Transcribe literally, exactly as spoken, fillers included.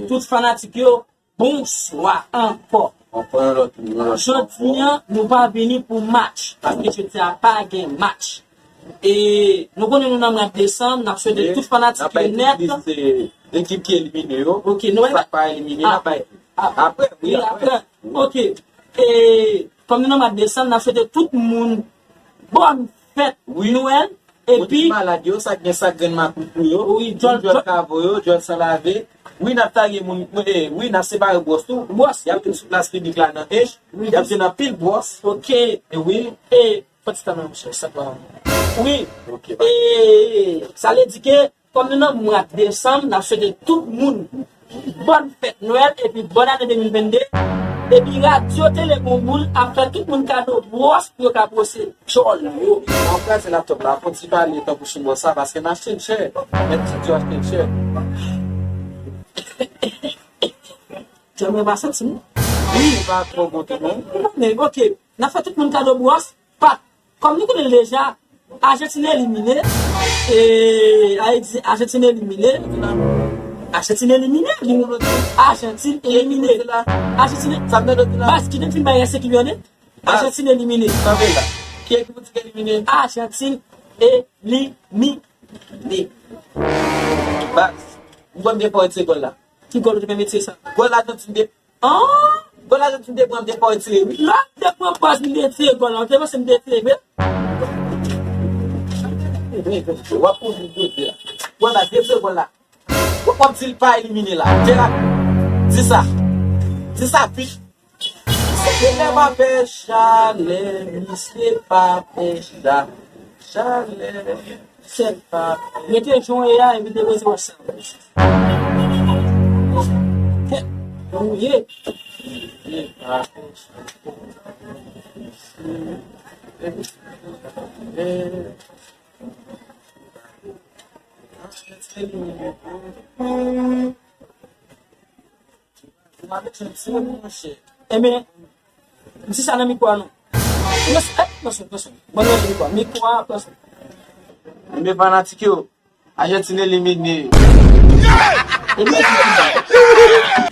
tout fanatik yo, bonswa ankò. Jodi a, nou pa vini pou match, paske jodi a pa gen match. E nou konnen nou nan mwa desanm, n ap swete tout fanatik yo nèt. Ekip ki elimine yo, sa k pa elimine, n ap bay. Apre, wi, apre. Ok. E kòm nou nan mwa desanm, n ap swete tout moun bòn fèt Nwèl. Epi malad yo, sa k gen sa k grenn makout pou yo, wi, djòl kavo yo, djòl san lave. Wi, n ap tage moun, wi, n ap separe bwòs tou. Bwòs. Y ap vin sou plas piblik la nan H. Y ap jwenn anpil bwòs. Ok. E wi. E fò ti tann, monchè, sa pa. Wi. Ok. E sa vle di ke kòm nou nan mwa desanm, n ap swete tout moun bòn fèt Nwèl epi bòn ane de mil venn de. Epi Radyo Tele Bonboul ap fè tout moun kado bwòs pou yo ka bwose djòl yo. Mwen kraze laptop la, fò ti pale tankou sou bwòs sa, paske n achte l chè. Mèt ti djòl achte l chè. Djòl mwen pa santi m. Wi, pa twò bon tou non. Men, ok, n ap fè tout moun kado bwòs. Pat, kòm nou konnen l deja, Ajantin elimine. E, Ayiti, Ajantin elimine. Ajantin elimine. Ajantin elimine. Ajantin. Sa m tande w di la. Baz, kite m fin bay rès ekip yo, nen. Ajantin elimine. Sa vle la. Ki ekip ou di k elimine? Ajantin elimine. Baz, ou konn gen fò retire gòl la. Ki gòl ou te fè retire sa? Gòl Ajantin de An! Gòl Ajantin te pran, m te fè w retire, wi. Lè m te pran pòz m te retire gòl la, ou te panse m te retire vre? W ap kouri jodi a. Gòl la, retire gòl la. W ap di l pa elimine la. Jera, di sa. Di sa vit. Chalè pa pè chalè, misye pa pè chalè. Chalè. Sèl pa. Rete jan w ye a, epi depoze wòch sa. Kèt, jan w ye. Ebyen, di sa nan mikwo a non. Pran swen, eh, pran swen, pran swen. Ban nou mikwo a, mikwo a, pran swen. Ebyen, fanatik yo, Ajantin elimine. Ebyen, di sa.